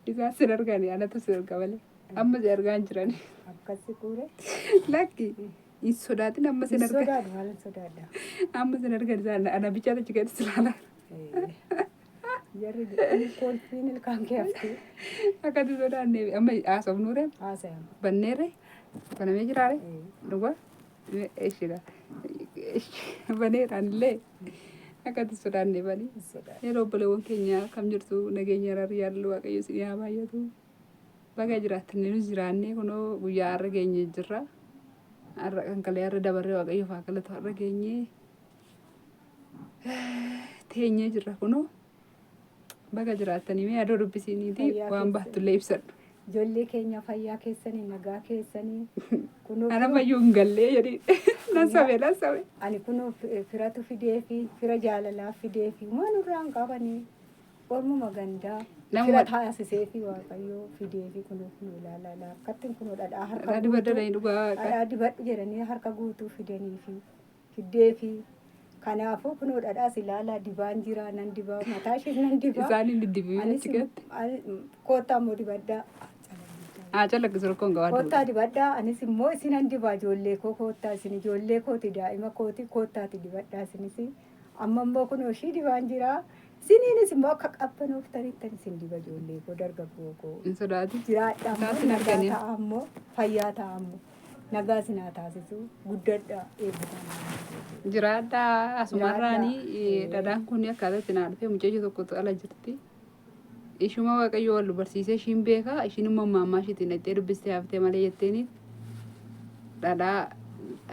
Isaan sin argani, anatu sin arga malee. Amma si argaa hin jirani. Akkasi kuure. Lakki hin sodaatin, amma sin Hin argan. sodaadhu, maalan sodaadha? Amma sin argan isaan, ana bichaatu achi keessatti si ilaalaa. Jarri kolfiin ilkaan kee haftee. Akkati sodaanne amma haasofnuure. Haasa'ama. Banneere, banamee jiraare dhugaa ishira baneeraan illee akkati sodaanne banii. Hin sodaadhu. Yeroo obboleewwan keenya, akkam jirtu? Nageenya, araarri, yaallu Waaqayyo isin haa baay'atu. Baga jiraattanii, nus jiraannee kunoo guyyaa har'a geenye jirra. Har'a kan kalee har'a dabarree, Waaqayyoof haa galatu, har'a geenye teenyee jirra kunoo. Baga jiraattanii. Mee adoo dubbisiiniiti Fayyaa waan keessan. Baattullee ibsadhu. Ijoollee keenya, fayyaa keessanii, nagaa keessanii? Kunoo Ana fayyuu hin gallee jedhi. Nan sabe, nan sabe. Ani kunoo firatu fidee fi fira jaalalaa fidee fi waan irraa hin qabanii ormuma gandaa fira taasisee fi Waaqayyoo fidee fi kunoo ilaalaa akkattiin kunoo dhadhaa harka Dhadhaa dibadda dhugaa Waaqa. Dhadhaa dibadhu jedhanii harka guutuu fidanii fi fiddee fi kanaafuu kunoo dhadhaas ilaalaa dibaan jira, nan dibaa, mataa ishees nan dibaa. Isaan hin diddibii Anis achi keessatti. Koottaa immoo dibadhaa. Haa calaqqisu, rakkoon qabaatu. Koottaa dibadhaa, anis immoo isinan dibaa. Ijoollee koo koottaa, isin ijoollee kooti, daa'ima kooti, koottaati dibadhaa isinis. Amma immoo kunoo ishii dibaan jira. Isiniinis immoo akka qabbanooftanitti isin diba, ijoollee koo, dargaggoo koo. Hin sodaatu. Jiraadhaa Isaan immoo sin nagaa arganiif. ta'a immoo, fayyaa ta'a immoo, nagaa isin haa taasisu, guddadhaa, eebbifamaa. Jiraadhaa asumarraanii. Jiraadhaa. Dhadhaan kun akkaataa itti naa dhufee, mucayyoo tokkotu ala jirti. Ishuma Waaqayyo wal barsiisee ishiin beekaa, ishiin immoo maammaa ishiitiin dhaqxee dubbistee haftee malee jetteeni dhadhaa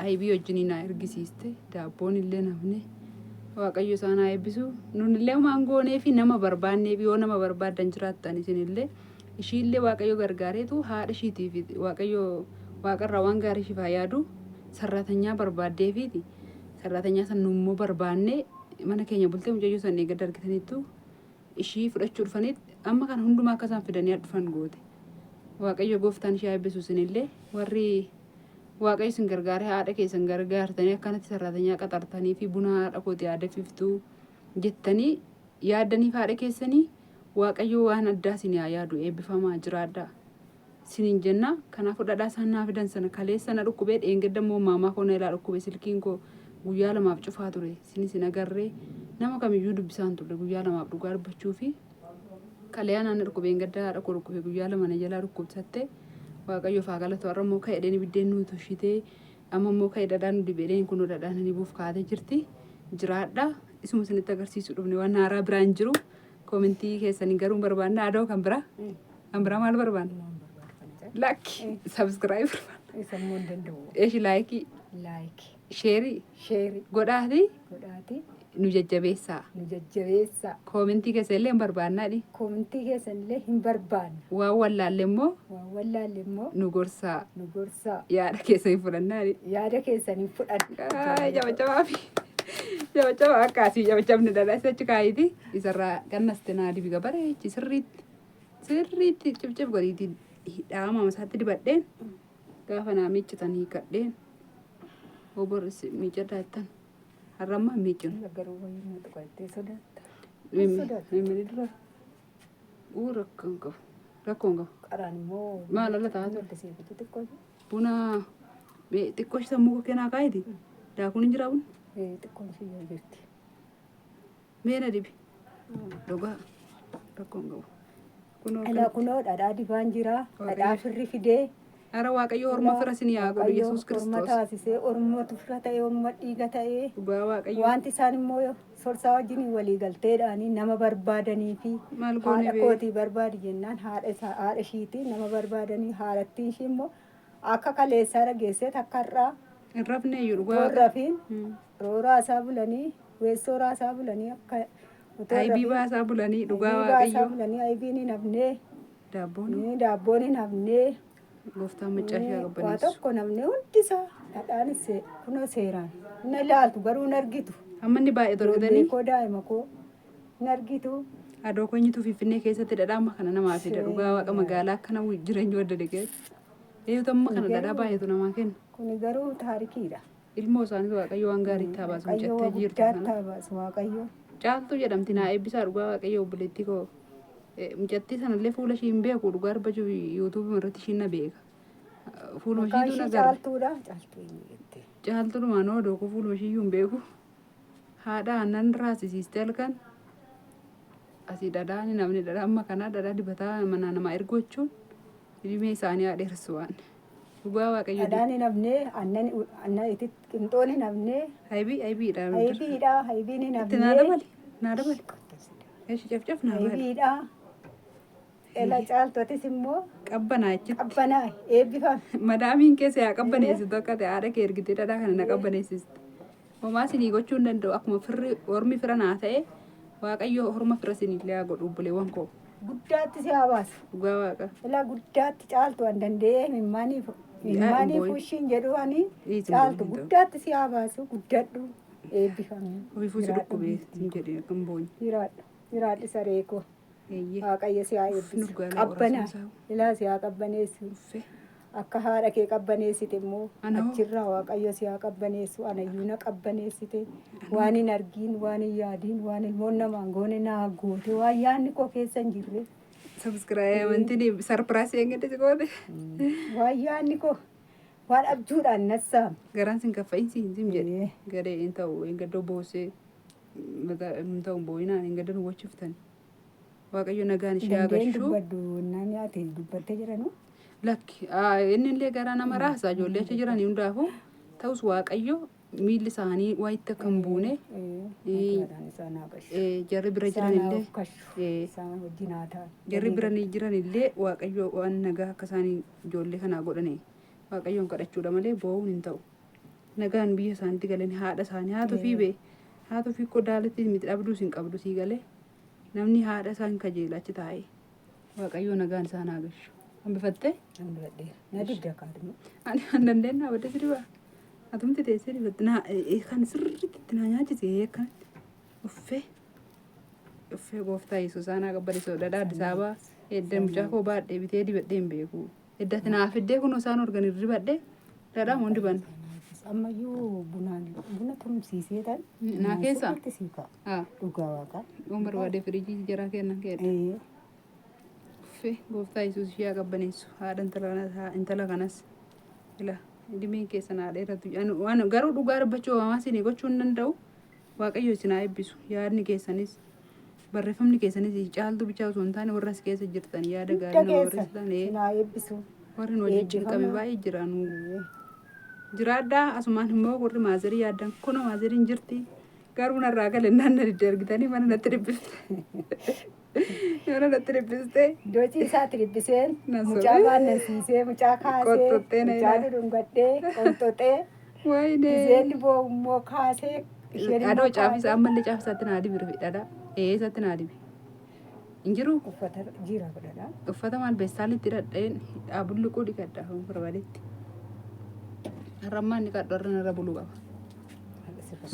aybii wajjiniin naa ergisiiste. Daabboon illee namni Waaqayyo isaan haa eebbisu. Nun illee waan goonee fi nama barbaannee fi yoo nama barbaaddan jiraattan isinillee, ishiillee Waaqayyo gargaareetu haadha ishiitiif Waaqayyo waaqarraa waan gaarii ishiif haa yaadu, sarraatanyaa barbaaddeefiiti. Sarraatanyaa san immoo barbaannee mana keenya bultee mucayyoo san eeggadda argitaniittu, ishii fudhachuu dhufaniit amma kana hundumaa akka isaan fidanii dhufan goote. Waaqayyo gooftaan ishee haa eebbisu. Isinillee warri Waaqayyo isin gargaaree haadha keessan gargaartanii akkanatti sarraatanyaa qaxartanii fi buna haadha kooti yaadafiftuu jettanii yaaddaniif haadha keessanii, Waaqayyo waan addaa isin haa yaadu, eebbifamaa, jiraadhaa. Isiniin jenna. Kanaafuu dhadhaa isaan naa fidan sana kaleessa na dhukkubee, dheengadda immoo maamaa koo na ilaa dhukkube, silkiin koo guyyaa 2f cufaa ture. Isinis hin agarree, nama kamiyyuu dubbisaan turre guyyaa 2f dhugaa dubbachuu fi kalee anaan na dhukkubee, gadda haadha koo dhukkube, guyyaa 2 na jalaa dhukkubsatte. Waaqayyoof haa galatu. Har'a immoo ka'edheen ibiddeen nuu toshitee, amma immoo ka'e dhadhaan nu dibedheen, kunoo dhadhaan ni buuf kaatee jirti. Jiraadha. Isuma isinitti agarsiisuu dhufne, waan haaraa biraan jiru. Koomentii keessanii garuu hin barbaanna. Adoo, kan biraa? Kan biraa maal barbaanna? Maal barbaadu kana caalaa? Lakki, subscribe barbaanna. Isa immoo hin danda'u. Eeshi, like, Like. Share Share. Godhaati. Godhaati. Nu jajjabeessaa. Nu jajjabeessaa. Koomentii keessa illee hin barbaannaadhi. Koomentii keessan illee hin barbaanna. Waan wallaalle immoo Waan wallaalle immoo nu gorsaa. Nu gorsaa. Yaada keessa hin fudhannaadhi. Yaada keessan hin fudhanna. Ay, jabachabaa fi jabachabaa akka asii jabachabni dhadhaa isa achi kaayiiti. Isarraa gannaste naa dibiga bareechi, sirriitti sirriitti cibcib godhiiti dhaama isaatti dibadheen, gaafa naa miiccitan hiikadheen obor miiccadhaa jettan. Har'a ammaa hin miiccinu. Garuu wayii na tuqattee sodaatta. Mimmini dura uu rakkoon qabu, rakkoon qabu. Qaraan immoo. Maal ala ta'a ture? Akka seefitu xiqqoo ishee. Buna xiqqoo ishee sammuu kennaa kaayiti. Daakuun hin jiraa buna? Xiqqoon ishee yoo jirti. Mee na dibi. Dhugaa rakkoon qabu. Kunoo Alaa kunoo dhadhaa dibaan jira. Waaqayyo. Dhadhaa firri fidee. Ara Waaqayyo orma fira isinii haa godhu Waaqayyo Yesuus orma Kiristoos. taasisee, ormatu fira ta'ee, orma dhiiga ta'ee. Dhugaa Waaqayyo. Wanti isaan immoo sorsaa wajjin walii galteedhaanii nama barbaadanii fi Maal goone haadha bee? kootii barbaadi jennaan, haadha isaa, haadha ishiitii nama barbaadanii, haadhattiin ishii immoo akka kaleessaa dhageessee takka har'aa Hin rafne iyyuu dhugaa Waaqa. Rafiin rooraa bulanii, weessoo raasaa bulanii, akka otoo hin Aybii rafiin baasaa bulanii dhugaa aybii baasaa Waaqayyo. bulanii, aybiin hin hafnee, Daabboon daabboon hin hafnee. Gooftaan machaa ishee haa Waa qabbaneessu. tokko namni hundisaa dhadhaanis kunoo seeraan hin ilaaltu, garuu hin argitu. Hamma inni baay'atu Ijoollee argatanii koo, daa'ima koo hin argitu. Adoo keenyitu Finfinnee keessatti dhadhaa amma kana namaa fida, dhugaa Waaqa, magaalaa akkana jireenya wadda keessatti. Eeyyatu amma kana dhadhaa baay'atu namaa kenna. Kuni garuu taarikiidha. Ilmoo isaaniitu Waaqayyo waan gaarii itti haa baasu, Waaqayyo mucattee waa jirtu guddaa kana. haa baasu Waaqayyo. Caaltuu jedhamti, naa eebbisaa dhugaa Waaqayyo, obboleettii koo. Mucattii sanallee fuula ishii hin beeku dhugaa dubbachuuf yuutuubii irratti ishiin na beeka. Fuuluma Maqaan ishiitu na ishii garra. Caaltuudha. Caaltuu eenyu jette? Caaltuudhumaan odoo koo fuuluma ishiiyyuu hin beeku. Haadha aannan raasisiiste halkan asii dhadhaa namni dhadhaa amma kanaa dhadhaa dibataa manaa namaa erguu jechuun dhimee isaanii haa dheeressu waan. Dhugaa Waaqayyo. Dhadhaan hin hafne, aannan aannan itti qinxoon hin hafne. Haybii haybiidha. Haybiidha, haybiin hin Itti naa hafne. dabali. Naa dabali. Eshi cafcaf naa baali. Haybiidha. Ela caaltotis immoo Qabbanaa jechitti. qabbanaa eebbifame. Madaamiin keessa yaa qabbaneessitu akka ta'e haadha kee ergitee dhadhaa kana na qabbaneessiste. Homaa isinii gochuu hin danda'u akkuma firri ormi fira naa ta'e Waaqayyo horma fira isinillee haa godhu obboleewwan koo. Guddaatti si haa baasu. Dhugaa Waaqa. Ela guddaatti caaltu an danda'ee mimmaaniif mimmaaniif boo'in. ushiin jedhu ani Dhiisi caaltu boo'in ta'u. guddaatti si haa baasu guddadhu eebbifame. Ofiifuu si Jiraadhu dhukkubee giiftii hin jedhee akka hin boonye. Jiraadhu jiraadhu saree koo. Eeyyee. Waaqayyo si haa Uff, eebbisu. nurgaalee Qabbanaa qoraasuun isaa. ilaa si haa qabbaneessu. Uffee. Akka haadha kee qabbaneessite immoo Ana hoo? achirraa Waaqayyo si haa qabbaneessu. Anayyuu na qabbaneessite. Waan hin argiin, waan hin yaadiin, waan ilmoon namaan goone naa goote, waan yaadni koo keessa hin jirre. Subscribe amantiin sarpiraasii eeggadde si goote. Waan yaadni koo waan abjuudhaan nassaame. Garaan sin kaffa'insi hin sim jedhe. Ee. Garee hin ta'u hin gaddoo boossee hin ta'u boo'inaan hin gaddoo nu wachiftani. Waaqayyo nagaan ishee haa Dandeen gashu. dubbadhu naan ati dubbattee jiranu. Lakki inni illee garaa nama raasa ijoollee achi jiran hundaafuu ta'us Waaqayyo miilli isaanii waa itti akka hin buune Nagaadhaan isaan haa gashu. Jarri bira Isaan jiran haa illee of kashu. Isaan wajjin haa ta'an. Jarri bira jiran illee Waaqayyo waan nagaa akka isaanii ijoollee kanaa godhane Waaqayyoon kadhachuudha malee boo'uun hin ta'u. Nagaan biyya isaaniitti galanii haadha isaanii haatu fi bee haatu fi qodaaletti miti dhabduus hin qabdu sii galee namni haadha isaan kajeela achi taa'ee Waaqayyo nagaan isaan haa gashu. Hambifattee? Hambifadheera. Na dibda kaadhuma. Ani kan dandeenye naa badde si dibaa. Atumti teessee dibatte naa kan sirriitti itti naa nyaachise akkanatti. Uffee. Uffee gooftaa Yesuus aanaa qabbaneessoo dhadhaa Addis Ababaa edda mucaa koo baadhee bitee dibadhee hin beeku. Edda ati naa fiddee kunoo isaan organi dibadhee dhadhaa moo hin dibanne. Ammayyuu bunaan buna tumsiisee tan. Naa keessaa? Sirriitti sii ka'a. Haa. Dhugaa Waaqaa. Yoon barbaade firiijii jaraa kennan keedha. Ee. Uffee gooftaa Yesuus ishee haa qabbaneessu. Haadha intala kanas intala kanas. Ila idimeen keessan haa dheeratu. Ani waan garuu dhugaa dubbachuu homaa isinii gochuu hin danda'u. Waaqayyo isin haa eebbisu. Yaadni keessanis barreeffamni keessanis caaltuu bichaa osoo hin taane warra as keessa jirtan yaada Hunda gaarii nama keessan barreessitan isin haa eebbisu. Warri nu wajjin cinqame Eebbifamaa. baay'ee jira nu. Jiraadhaa asumaan immoo warri maazarii yaaddan kunoo maazariin jirti. Garuu narraa gale naan na didde argitanii mana natti dhibbifte. Mana natti dhibbiste. Docii isaatti dhibbiseen Na mucaa sobe. baannansiisee mucaa kaasee Qonxoxxee na mucaa ilaala. dhudhungadhee qonxoxee Wayinee. isheen boo'u immoo kaasee isheen Adoo immoo caafisa kaasee ammallee caafisaatti naa dibi dhadhaa. Ee isatti naa dibi. Hin jiru. Uffata jira godhadha. Uffata maal beessaalitti hidhadheen dhaabulluquu dhiqadha barbaadetti. Har'ammaa inni qadhu har'a narra buluu qaba.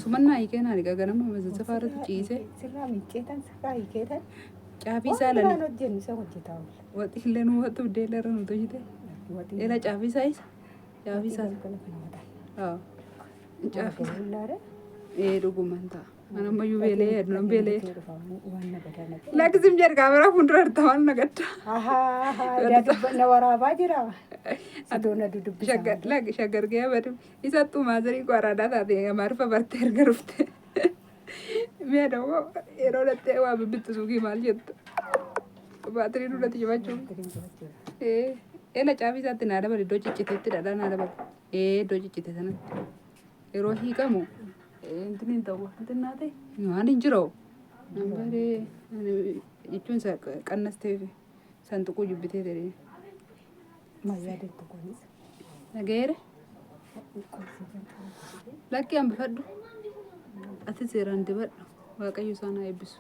Sumannaa hiikee naa dhiqa ganama mazzazzafaa irratti ciisee. Sirraa miicceetan sirraa hiikeetan. Caafii isaa Waan biraan lani. hojjennu isa hojjetaa oolla. Waxii illee nu waxu buddeena irra nu tolchite. Waxii Ela caafii isaa isa. Caafii isaa. galgala kana waxan. Haa. Caafii isaa. Bullaare. Ee dhuguman ta'a. Ani ammayyuu beelee aduun beelee. Waan nagadaa naqee. Lakkisim jedhe kaameraa fuuldura jirta waan nagadda. Ahaa, na waraabaa jira. Sidoo na dudubbisa. Shaggar lakki shaggar ga'ee badu. Isattuu maazarii koo araadaa taate amaariffa bartee erga dhufte. Mi'a dawoo yeroo dhattee waa bibbittu suuqii maal jettu. Baatirii duratti cufachuu. Ee ela caafii isaatti naa dabali iddoo ciccitetti dhadhaa naa dabali. Ee iddoo ciccite sanatti. Yeroo hiikamu intin hin ta'u wanti naa ta'e waan hin jiru. Nambaree jechuun isa qannastee santuquu jibbitee ta'e. Maal yaadattu kunis? Dhageere. Lakki hambifadhu. Ati seeraan dibadhu. Waaqayyo isaan haa eebbisu.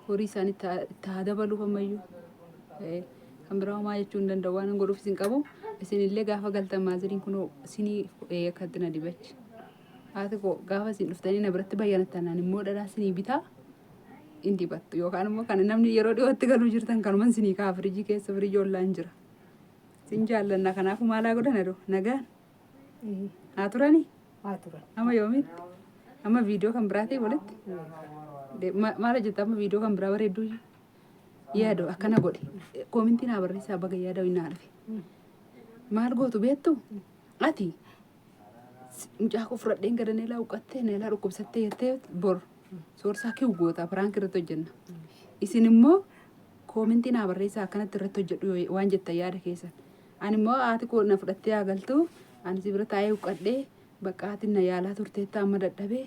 Horii isaanii itti haa dabaluuf ammayyuu. Kan biraa homaa jechuu hin danda'u waan godhuuf isin qabu. Isinillee gaafa galtan maaziriin kunoo isinii akkatti na dibachi. Haati koo gaafa isin dhuftanii na biratti bayyanattan ani immoo dhadhaa isinii bitaa hin dibattu yookaan immoo kan namni yeroo dhiyootti galuu jirtan kanuman isinii kaa firiijii keessa firiijii ollaan jira. Isin jaallanna kanaafuu maalaa godhan adoo nagaan haa turanii Haa turan. amma yoomitti amma viidiyoo kan biraa ta'e walitti maal hojjetta amma viidiyoo kan biraa bareedduu. Yaadoo akkana godhi. Koomintii naa barreessaa baga yaadoo inni naa dhufe. Maal gootu beektu? Ati mucaa koo fudhadheen gara neelaa huqqattee neelaa dhukkubsattee jettee bor soorsaa kiw goota piraank irratti hojjenna. Isin immoo koomintii naa barreessaa akkanatti irratti hojjedhu waan jettan yaada keessan. Ani immoo haati koo na fudhattee haa galtu ani si bira taa'ee huqqadhee bakka haati na yaalaa turteetta amma dadhabee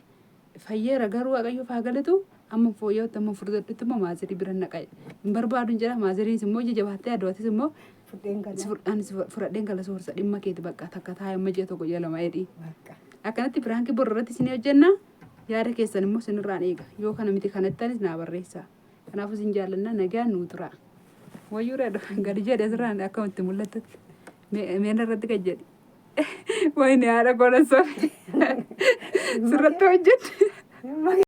fayyeera garuu waaqayyoof haa galatu amma fooyya'utti amma furdadhutti immoo maazirii bira naqa hin barbaadu jedha maaziriinis immoo ija jabaattee aduwatis immoo Fudheen gala. Ani si fudhadheen gala soorsa dhimma keeti bakka takka taa'e amma ji'a tokko ji'a lama jedhii. Bakka. Akkanatti piraankii bor irratti isin hojjenna yaada keessan immoo isinirraan eega yoo kana miti kanattanis naa barreessaa. Kanaafuu isin jaallanna nagaan nuu turaa. Wayyuu reedu gadi jedhe asirraan akkamitti mul'atutti. Meena irratti gad jedhi. Wayini haadha koo na sobe. Sirratti hojjedhe.